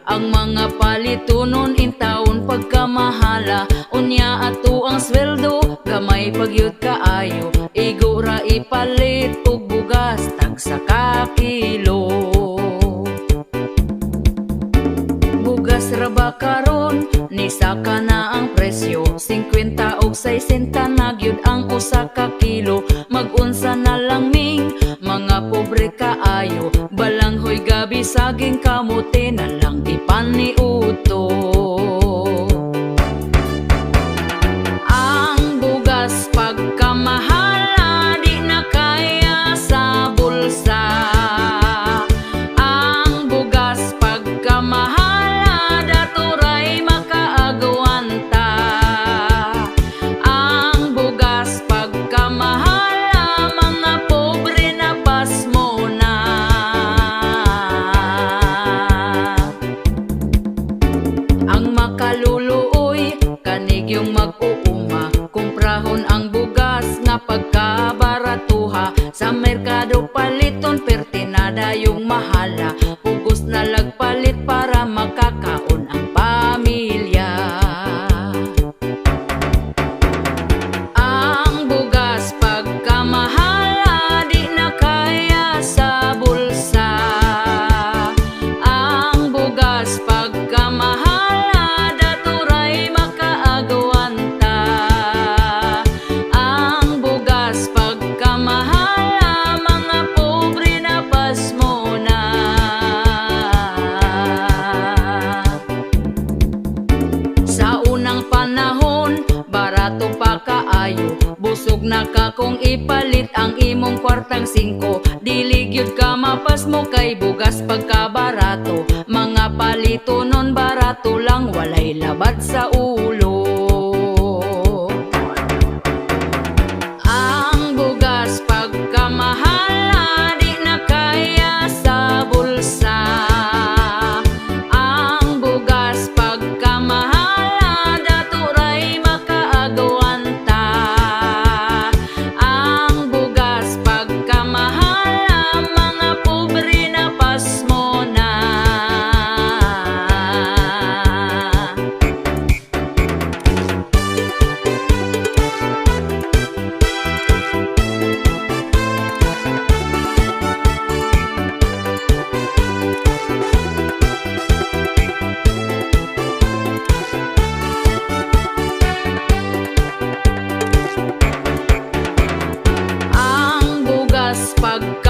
Ang mga palitonon intawon pagkamahala. Unya ato ang sweldo, gamay pa gyud kaayo. Igo ra ipalit og bugas, tagsa ka kilo. Bugas ra ba karon, nisaka na ang presyo. 50 og 60 na gyud ang usa ka kilo. Mag-unsa na lang ming mga pobre kaayo? Balanghoy, gabi, saging, kamote na lang ipaniudto. Ang bugas pagkamahala, di na kaya sa bulsa. Ang bugas pagkamahala, dato ray makaagwanta. Ang bugas pagkamahala, mga pobre na pasmo na. Ang makaluluoy, kanigyong mag-uuma, kumprahon ang bugas nga pagkabaratuha. Sa merkado paliton, pertinada yung mahala. Pugos na lagpalit para makakaon ang pamilya. Ang bugas pagkamahala, di na kaya sa bulsa. Ang bugas pagkamahala, dato ray makaagwanta. Ang bugas pagkamahala, mga pobre na pasmo na. Sa unang panahon, barato pa kaayo. Busog na ka kung ipalit ang imong kwartang 5. Dili gyud ka mapasmo kay bugas pagkabarato. Mga palito nun barato lang, walay labad sa ulo. Ang bugas pagkamahala, di na kaya sa bulsa. Ang bugas pagkamahala, dato ray makaagwanta. Ang bugas pagkamahala, mga pobre na pasmo na. Ang bugas pagkamahala,